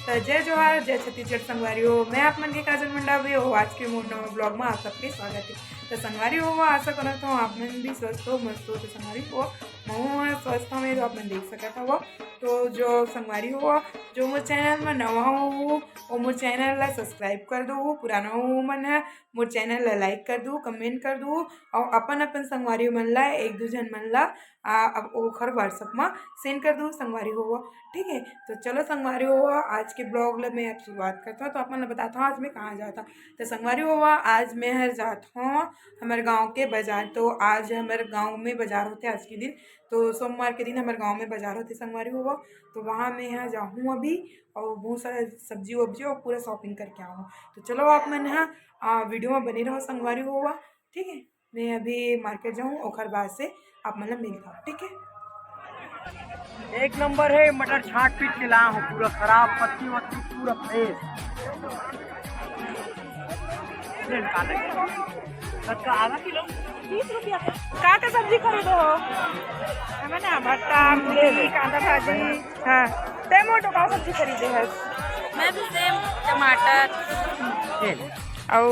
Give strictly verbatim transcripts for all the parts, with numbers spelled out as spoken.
त जय जोहार, जय छत्तीसगढ़ संगवारी हो। मैं आप मन के काजल मंडावी हो। आज के मोर नवा vlog में आप सबके स्वागत है। त संगवारी हो, आशा करत हूँ आप मन भी स्वस्थ हो, मस्त हो। त संगवारी हो, महू ह स्वस्थ हवे, तो आप मन देख सकत हव। तो जो संगवारी हो, जो मोर channel में नवा हो, वो मोर channel ला subscribe कर दो। पुराना हो मन है, मोर channel ला like कर दू, comment कर दू, और अपन अपन संगवारी मन ला, एक दू झन मन ला, आ, अब ओखर WhatsApp मा send कर दू संगवारी हो। ठीक है, तो चलो संगवारी हो, आज के vlog ला मैं अब शुरुआत करता हूँ। तो अपन ला बताता हूँ आज मैं कहाँ जाता। तो संगवारी हो, आज मैं हर जात हूँ हमर गाँव के बाजार। तो आज हमर गाँव में बाजार होते आज के दिन, तो सोमवार के दिन हमर गाँव में बाजार होते संगवारी हो। तो वहाँ मैं यहाँ जाहूँ अभी, और बहुत सारा सब्जी वब्जी और पूरा shopping करके आऊँ। तो चलो आप मन यहाँ वीडियो में बने रहो संगवारी हो। ठीक है, मैं अभी market जाऊँ, ओखर बाद से आप मन ला मिलता हूँ। ठीक है, एक नंबर है, मटर छाट पीट के ला हूँ, पूरा खराब पत्ती वत्ती पूरा fresh। ले निकाल ले। कतका आधा किलो? तीस रुपया का। का का सब्जी खरीदे हो? हमें ना भट्टा, मूली, कांदा भाजी। हाँ, ते मोटो का सब्जी खरीदे है? मैं भी same टमाटर। ले ले। अउ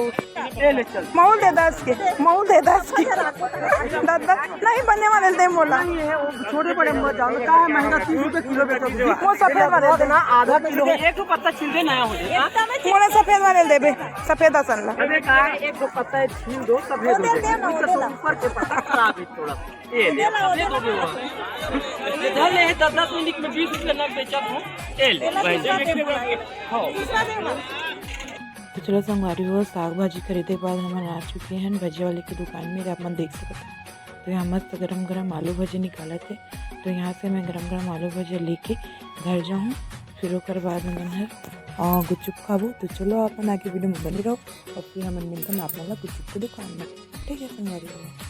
ये ले चल। महुल दे दस के, महुल दे दस के। दस, दस, नहीं बने वाले दे मोला। नहीं है, वो छोटे बड़े मत जाओ, का है महंगा, तीस रुपए किलो बेचो। वो सफेद वाले दे। ना, आधा किलो है, एक ठो पत्ता छील दे, नया हो जाएगा। मोला सफेद वाले देबे, सफेद असन ला। अबे का, एक ठो पत्ता है, छील दो, सफेद हो जाएगा। ऊपर के पत्ता खराब है थोड़ा। ये ले, सफेद हो गया। ये धर ले, दस, दस मिनट में बीस रुपए लग गए, चल। ये ले, भाई। हाँ। तो चलो संगवारी हो, साग भाजी खरीदे के बाद हमन आ चुके हैं भजिया वाले के दुकान में, आप मन देख सकत हो। तो यहाँ मस्त गरम गरम आलू भजिया निकालत है। तो यहाँ से मैं गरम गरम आलू भजिया लेके घर जाऊँ, फिर ओकर बाद हमन हर, अ, गुपचुप खाबो। तो चलो अपन आगे वीडियो में बने रहो और फिर हमन मिलथन आप मन ला गुपचुप के दुकान में। ठीक है संगवारी हो।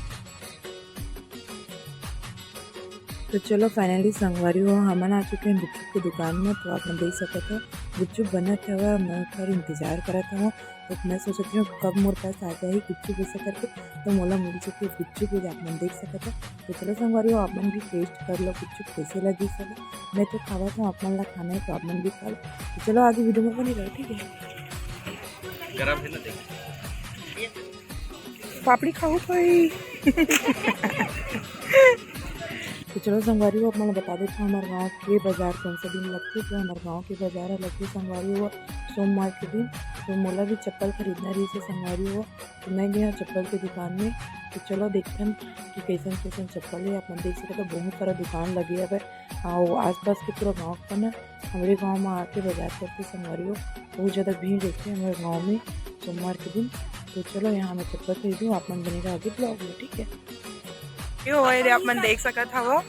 तो चलो finally संगवारी हो, हमन आ चुके हैं गुपचुप के दुकान में। तो आप मन देख सकत हो गुपचुप बनत हवय, मैं ओकर इंतजार करत हवं। तो मैं सोचत हूँ कब मोर पास आ जाही गुपचुप ऐसे करके, तो मोला मिल चुके गुपचुप, ये आप मन देख सकत हो। तो चलो संगवारी हो, आप मन भी taste कर लो गुपचुप कैसे लगी सब। मैं तो खावत हूँ, आप मन ला खाना है तो आप मन भी खा लो। तो चलो आगे वीडियो में बने रहो, ठीक है। गरम है ना, देखो। पापड़ी खाहू कोई। तो चलो संगवारी हो, आप मन ला बता देथव हमार गाँव के बाजार कौन सा दिन लगथे। तो हमार गाँव के बाजार ह लगथे संगवारी हो सोमवार के दिन। तो मोला भी चप्पल खरीदना रहिस हे संगवारी हो, तो मैं गे हव चप्पल के दुकान में। तो चलो देखथन कि कैसन कैसन चप्पल हे। आप मन देख सकत हो बहुत सारा दुकान लगे हवय। अउ आसपास के पूरा गाँव के ना हमरे गाँव में आके बाजार करथे संगवारी हो, बहुत ज्यादा भीड़ रहथे हमरे गाँव में सोमवार के दिन। तो चलो यहाँ मैं चप्पल खरीदूँ, आप मन बने रहो आगे vlog में, ठीक है। ये हो, ये आप मन देख सकत हव,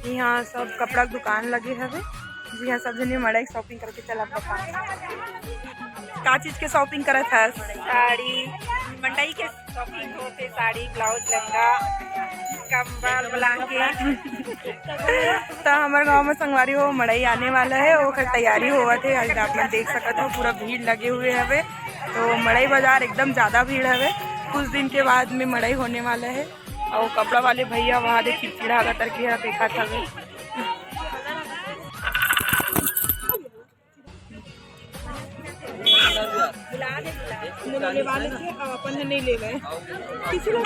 यहाँ सब कपड़ा के दुकान लगे हवे, जी हाँ, सब जने मड़ई shopping करके चला दुकान। का चीज के shopping करत हस? साड़ी, मंडई के shopping होथे, साड़ी, blouse, लहंगा, कंबल, blanket। त हमर गांव में संगवारी हो मड़ई आने वाला है, ओकर तैयारी होवत है। आज आप मन देख सकत हो पूरा भीड़ लगे हुए हवे, तो मड़ई बाजार एकदम ज्यादा भीड़ हवे। कुछ दिन के बाद में मड़ई होने वाला है। और कपड़ा वाले भैया वहाँ दे चिड़चिड़ा करके देखत हवे। मोला लेवा लेथे, अब अपन ह नहीं लेवे। किसी लोग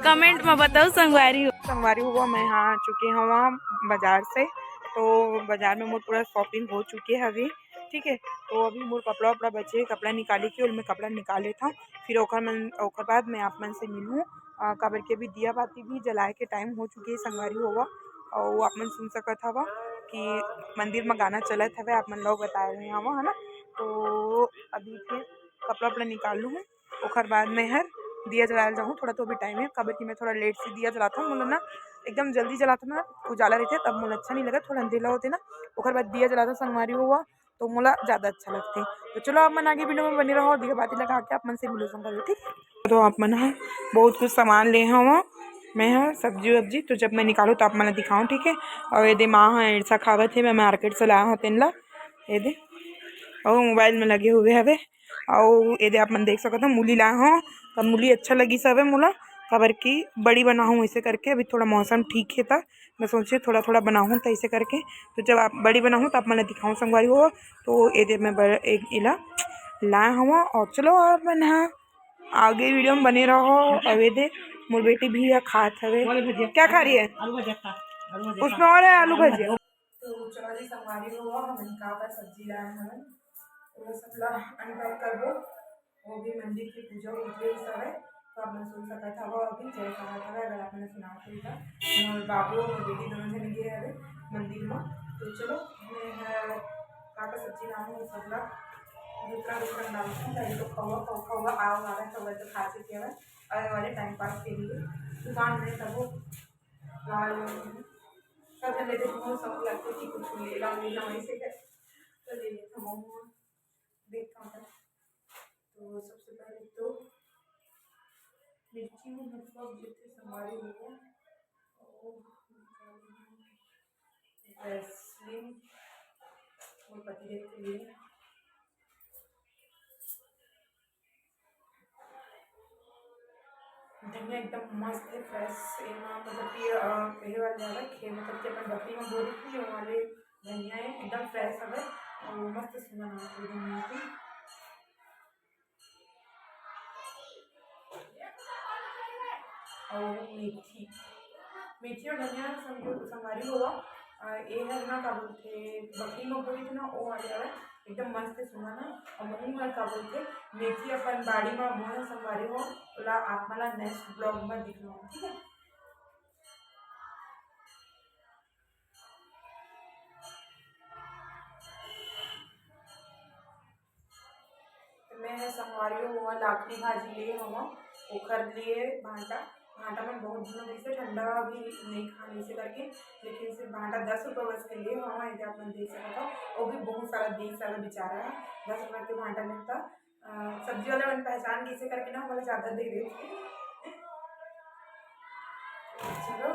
comment में बताओ संगवारी हो। संगवारी हो, मैं यहाँ आ चुके हवं बाजार से, तो बाजार में मोर पूरा shopping हो चुके हवे, ठीक है। तो अभी मोर कपड़ा वपड़ा बचे हे, कपड़ा निकाले के, ओल मैं कपड़ा निकाल लेथव, फिर ओकर मन, ओकर बाद मैं आप मन से मिलहूँ। अ, काबर के अभी दिया बाती भी जलाए के time हो चुके हे संगवारी हो, अउ आप मन सुन सकत हव कि मंदिर म गाना चलत हवे, आप मन लोग बताए हुए हव, है ना। तो अभी फिर कपड़ा वपड़ा निकाल लूँ, ओकर बाद मैं हर दिया जलाए जाहूँ। थोड़ा तो अभी time है, काबर कि मैं थोड़ा late से दिया जलाथव, मोला ना एकदम जल्दी जलाथव ना, उजाला रहथे तब मोला अच्छा नहीं लगे, थोड़ा अंधेला होथे ना, ओकर बाद दिया जलाथव संगवारी हो, तो मोला ज्यादा अच्छा लगथे। तो चलो आप मन आगे वीडियो में बने रहो, दिया बाती लगा के आप मन से मिलो संगवारी, ठीक है। तो आप मन ह बहुत कुछ सामान ले हव, मैं ह सब्जी वब्जी, तो जब मैं निकालूँ तो आप मन ला दिखाऊँ, ठीक है। और ये दे माँ ह एड़सा खावत हे, मैं market से लाया हूँ तेन ला, ये दे, और mobile में लगे हुए हवे। और ये दे आप मन देख सकत हो मूली लाए हव, त मूली अच्छा लगिस हवे मोला, काबर कि बड़ी बनाहूँ ऐसे करके। अभी थोड़ा मौसम ठीक हे त मैं सोचे थोड़ा थोड़ा बनाहूँ, तो ऐसे करके, तो जब आप बड़ी बनाहूँ तो आप मन ला दिखाऊँ संगवारी हो। तो ये दे मैं बड़-, एक इला लाए हवा। और चलो, आप मन हा आगे वीडियो में बने रहो। अब ये दे मोर बेटी भी है, खात हवे। क्या खा रही है? आलू भजिया खा, आलू भजिया खा। उसमें और है आलू भजिया। तो चलो जी संगवारी हो, हमन का का सब्जी लाए हवन, वो सब ला अनपैक करबो। वो भी मंदिर की पूजा होत रहिस हवय, तो आप मन सुन सकत हवव, अभी जय कहत हवय। अगर आप मन सुनात होही त, मोर बाबू अउ मोर बेटी दोनों झन गे हवे मंदिर म। तो चलो, मैं ह का का सब्जी लाहूँ, वो सब ला दूसरा दूसरा डालथन, ताकि तो खौवा खौवा खौवा आव वाला खौवा तो खा चुके हवय, अउ ये वाले टाइम पास के लिए दुकान में तब वो लाल सब जन लेते, बहुत शौक लगते कि कुछ ले ला, ले ला, वैसे कर तो ले लेते हैं। देखता हूँ। तो सबसे पहले तो मिर्ची में मतलब जितने संगवारी हो गया, और वैसलीन और पतीले के लिए धनिया एकदम मस्त है, फ्रेश। एमा मतलब कि, अ, ये वाले हवे, खेत मतलब कि अपन बकरी में बोरी थी, वो वाले धनिया है, एकदम फ्रेश हवे और मस्त सुंदर नाम है धनिया के। और मेथी, मेथी और धनिया संग-, संगवारी होगा। अ, ये है ना, का बोलते, बकरी में बोरी थी ना, वो वाले हवे। एकदम मस्त सुना ना। और महू हर का बोलथे, मेथी अपन बाड़ी म बोए संगवारी हो, ओला आप मन ला नेक्स्ट ब्लॉग म दिखलाऊँ, ठीक है? तो मैं संगवारी हो, वो लाखड़ी भाजी ले हवा, ओखर लिए भांटा भांटा मन बहुत दिन हो गइसे, ठंडा भी नहीं खाने से करके, लेकिन सिर्फ भांटा दस रुपये बस के लिए हवा, ये आप मन देख सकत हो। वो भी बहुत सारा देख सारा बेचारा है, दस रुपये के भांटा मिलता। अ, सब्जी वाला मन पहचान कैसे करके ना, हमला ज्यादा दे देते। चलो,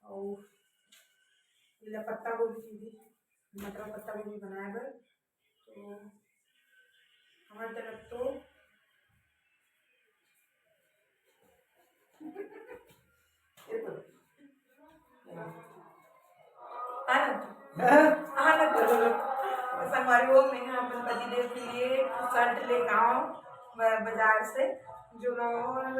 और ये पत्ता गोभी की भी, मटर पत्ता गोभी बनाए बर। तो हमारी तरफ तो हाँ ना? हाँ ना, तो संगवारी हो, मैं यहाँ अपन पति देव के लिए शर्ट लेके आऊँ ब-, बाजार से, जो लोग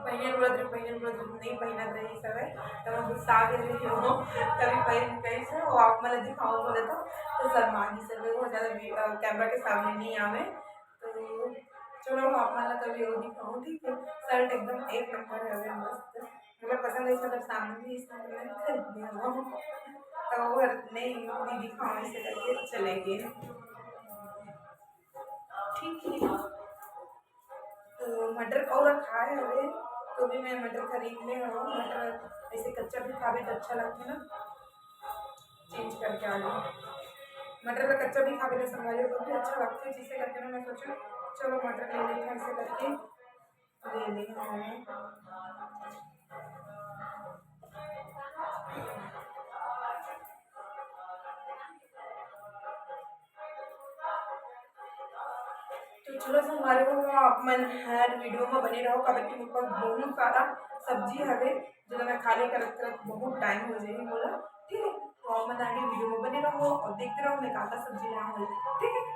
पहिरन बोलत रहे, पहिरन बोलत रहे, नहीं पहिरत रहे, सब है, तो मैं गुस्सा आ गई रही हूँ, तभी पहिर गई से, वो आप मतलब दिखाऊँ बोले तो, तो शर्मा गई से, वो ज़्यादा भी, अ, कैमरा के सामने नहीं आवे। तो चलो, आप मन ला कभी और दिखाऊँ, ठीक है? शर्ट एकदम एक नंबर है, अभी मस्त। मतलब पसंद है, मतलब सामने भी इसका मैं खरीद लिया हूँ। तो वो नहीं, नहीं दिखाऊँ, इसे करके चले गए। ठीक है। तो मटर और रखा है अभी, तो भी मैं मटर खरीद ले हूँ। मटर ऐसे कच्चा भी खावे तो अच्छा लगता है ना। चेंज करके आ गई। मटर ला कच्चा भी खावे ला संगवारी हो तो भी अच्छा लगथे, जिसे करके ना मैं सोचें चलो मटर ले लेथन, ऐसे करके ले ले हन। तो चलो संगवारी हो, आप मन हर वीडियो में बने रहो, काबर कि मोर पास बहुत सारा सब्जी हवे, जेला मैं खाली करत करत बहुत टाइम हो जाही मोला। ठीक है, तो आप मन आगे वीडियो में बने रहो और देखते रहो मैं का का सब्जी लाए हूँ। ठीक है,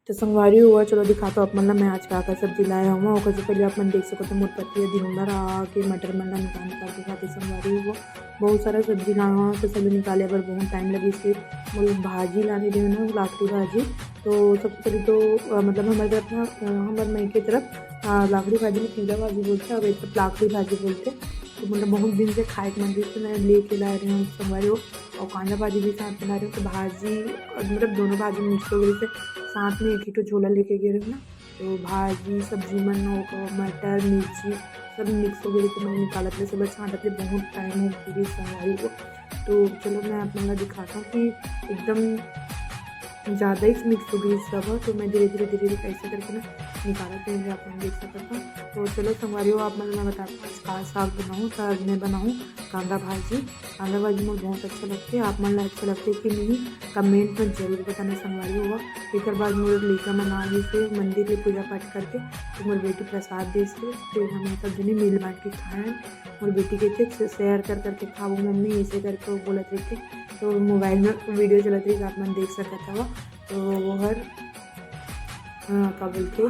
तो संगवारी हो, चलो दिखाता हूँ आप मन ला मैं आज का का सब्जी लाए हूँ। ओकर से पहले आप मन देख सकत हो मोर पति ह दिन भर आके मटर मन ला निकाल निकाल के खाथे संगवारी हो। बहुत सारा सब्जी लाए हूँ, तो सब्जी निकाले बर बहुत टाइम लगिस। मोला भाजी लाने देवे ना, लाखड़ी भाजी। तो सबसे पहले तो, अ, मतलब हमारे तरफ ना, अ, हमारे मायके तरफ, अ, लाखड़ी भाजी में कीड़ा भाजी बोलथे, और एक तरफ लाखड़ी भाजी बोलथे। तो मतलब बहुत दिन से खाए के मन रहिस, तो मैं लेके लाए रहे हूँ संगवारी हो। और कांदा भाजी भी साथ बना रहे हूँ, तो भाजी और मतलब दोनों भाजी मिक्स हो गई, से साथ में एक ही ठो झोला लेके गए रहे हूँ ना। तो भाजी, सब्जी मन, ओकर मटर, मिर्ची सब मिक्स हो गई, तो मैं निकालत ले, सब छांटत ले बहुत टाइम हो गई संगवारी हो। तो चलो मैं आप मन ला दिखाता हूँ कि एकदम ज़्यादा ही मिक्स हो गई सब, तो मैं धीरे धीरे धीरे धीरे ऐसे करके ना निकालत हूँ, आप मन देख सकत हो। तो चलो संगवारी हो, आप मन मैं बताता हूँ आज का साग बनाऊँ। तो आज मैं बनाऊँ कांदा भाजी। कांदा भाजी मोर बहुत अच्छा लगते, आप मन ला अच्छा लगते कि नहीं, कमेंट में जरूर बताना संगवारी हो। एक बार मोर लइका मन आ गई से मंदिर के पूजा पाठ करके, तो मोर बेटी प्रसाद दे से, फिर हम सब जने मिल बांट के खाए। मोर बेटी के शेयर कर करके खाओ मम्मी, ऐसे करके वो बोलत रहिथे। तो मोबाइल में वीडियो चलत रही, आप मन देख सकत हव। तो वो हर, अ, का बोलथे,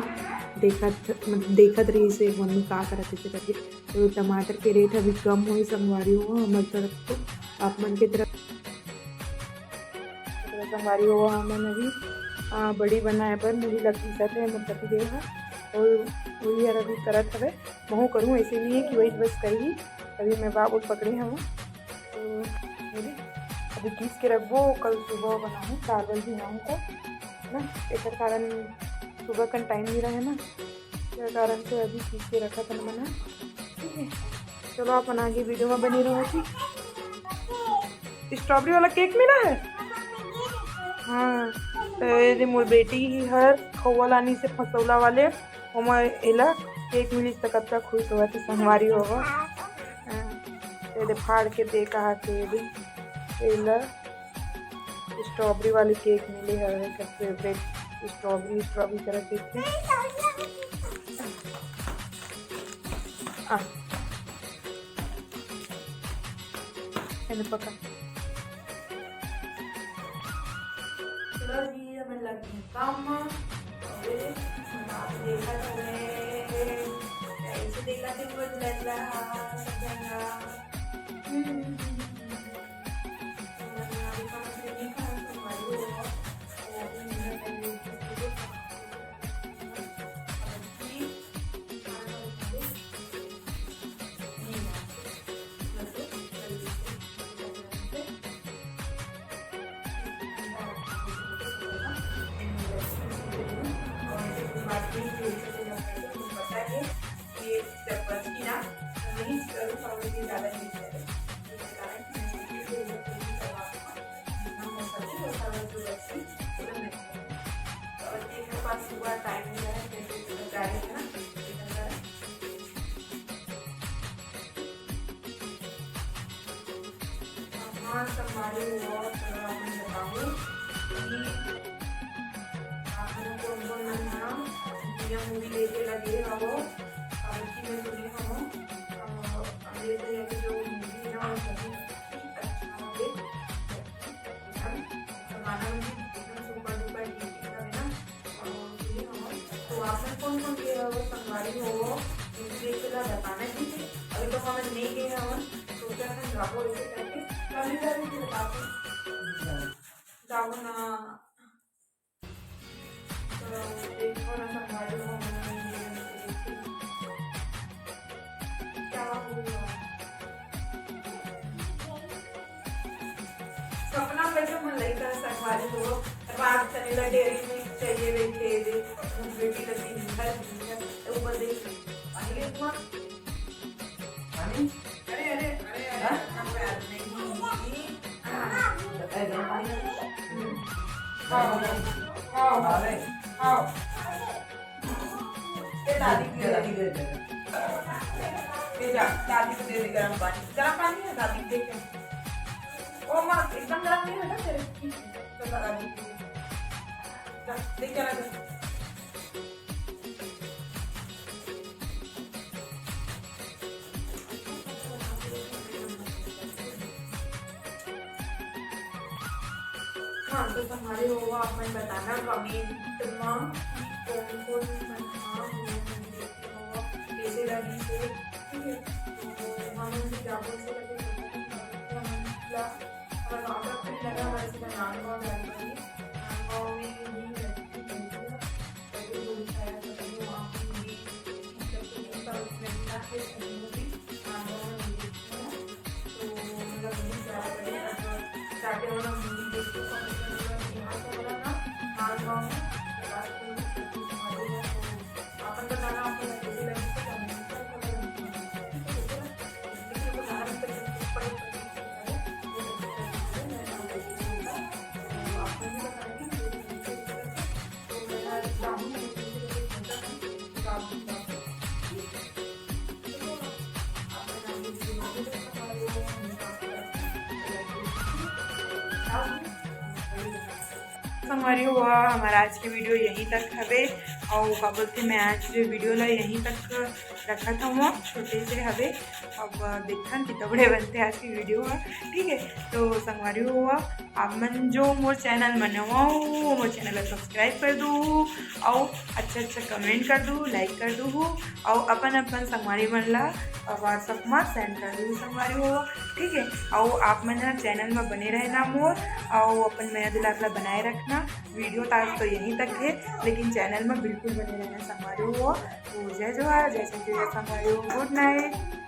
देखत, मतलब, देखत रही से मम्मी का करत हे करके। तो टमाटर के रेट अभी कम होई संगवारी हो, हमर तरफ तो, आप मन के तरफ। संगवारी हो, हमन अभी, अ, बड़ी बनाए बर मुही लग दिसत हे, मोर पति देव ह, और वही हर अभी करत हवे। महू करूँ, ऐसे नहीं है कि वही बस करी। अभी मैं बाबू पकड़े हूँ, तो मेरी अभी घिस के रखबो, कल सुबह बनाऊँ, चावल भी बनाऊँ तो ना, एकर कारण सुबह कन टाइम नहीं रहे ना, एकर कारण से अभी घिस के रखत हन मना। ठीक है, चलो आप मन आगे वीडियो में बने रहो। ठीक, स्ट्रॉबेरी वाला केक मिला है। हाँ, तो ये दे मोर बेटी ही हर खोवा लानी से फसौला वाले, ओमा एला केक मिलिस त कतका खुश होवत हे संगवारी हो। हाँ, ये दे फाड़ के दे कहा के ये दे एला स्ट्रॉबेरी वाली केक मिले हवे, एकर फेवरेट स्ट्रॉबेरी, स्ट्रॉबेरी करा केक हे। आ, एने पकड़। चलो जी, हमन लग गए काम म। अरे, बाप देखत हवे, कैसे देखत हे वो लल्ला, सब झन ला। हम्म, हम्म, हम्म, हम्म। तो हमन यहाँ पे काम से नहीं खाना, तो हमारी वो, वो भी नहीं है, पहले उसको खाना खाना खाना खाना। और एक पास हुआ टाइम नहीं है, जैसे जा रहे थे ना, हाँ, संगवारी हो, तो मैं बताऊँ कि आप लोग कौन कौन मन ह दुनिया मूवी देखे लगे हवो। और कि मैं सुने हवो, अ, अंग्रेज भैया के जो मूवी है ना, वो सभी अच्छा है। एकदम जमाना में भी एकदम सुपर डुपर हिट एकदम है ना। और सुने हवो, तो आप लोग कौन कौन गए हवो, संगवारी हो, मूवी देखे ला बताना, ठीक है? अभी तो हम नहीं गए हवन, सोचा था जाबो ऐसे करके, कभी जाबो कि बताओ। जाबो ना। तो देखो ना संगवारी हो, हमन क्या हुआ? सपना में जो मन लइका संगवारी हो, रात खने ला डेयरी मिल्क चाहिए रहिथे, दे, बेटी ला दिन भर, दिन भर, तो ऊपर देख, पानी ले तुम्हारा। पानी? अरे, अरे, अरे, अरे, हाँ? इतना प्यार नहीं। हाँ। बताए, गरम पानी है? हम्म। खाओ, खाओ, खाओ। अरे। खाओ। ये दादी को दे दे। ये जा, दादी को दे दे गरम पानी। गरम पानी है, दादी को दे दे। ओ माँ, एकदम गरम नहीं है ना तेरे? ठीक है, चल दादी को दे। जा, दे के आ जा। हाँ, तो संगवारी हो, आप मन बताना कमेंट मा कि कौन कौन मन हा मूवी देखे हो, कैसे लगी से, ठीक है? तो हमन भी जाबो से लगे, हमन ला, हमर गाँव तक भी लगा, हमारे सीधा नांदगांव जाए पड़ी, नांदगांव में भी लगी थी। संगवारी हो, हमर आज के video यहीं तक हवे। अउ का बोलथे, मैं आज के video ला यहीं तक रखत हवं, छोटे से हवे। अब देखथन कितना बड़े बनथे आज के video ह, ठीक है। तो संगवारी हो, आप मन जो मोर channel म नवा हो, मोर channel ला subscribe कर दू, अउ अच्छा अच्छा comment कर दू, like कर दू, अउ अपन अपन संगवारी मन ला WhatsApp म send कर दू संगवारी हो, ठीक है। अउ आप मन ह channel म बने रहना मोर, अउ अपन मया दुलार ला बनाए रखना। Video त आज तो यहीं तक है, लेकिन channel म बिल्कुल बने रहना संगवारी हो। तो जय जोहार, जय छत्तीसगढ़ संगवारी हो, good night।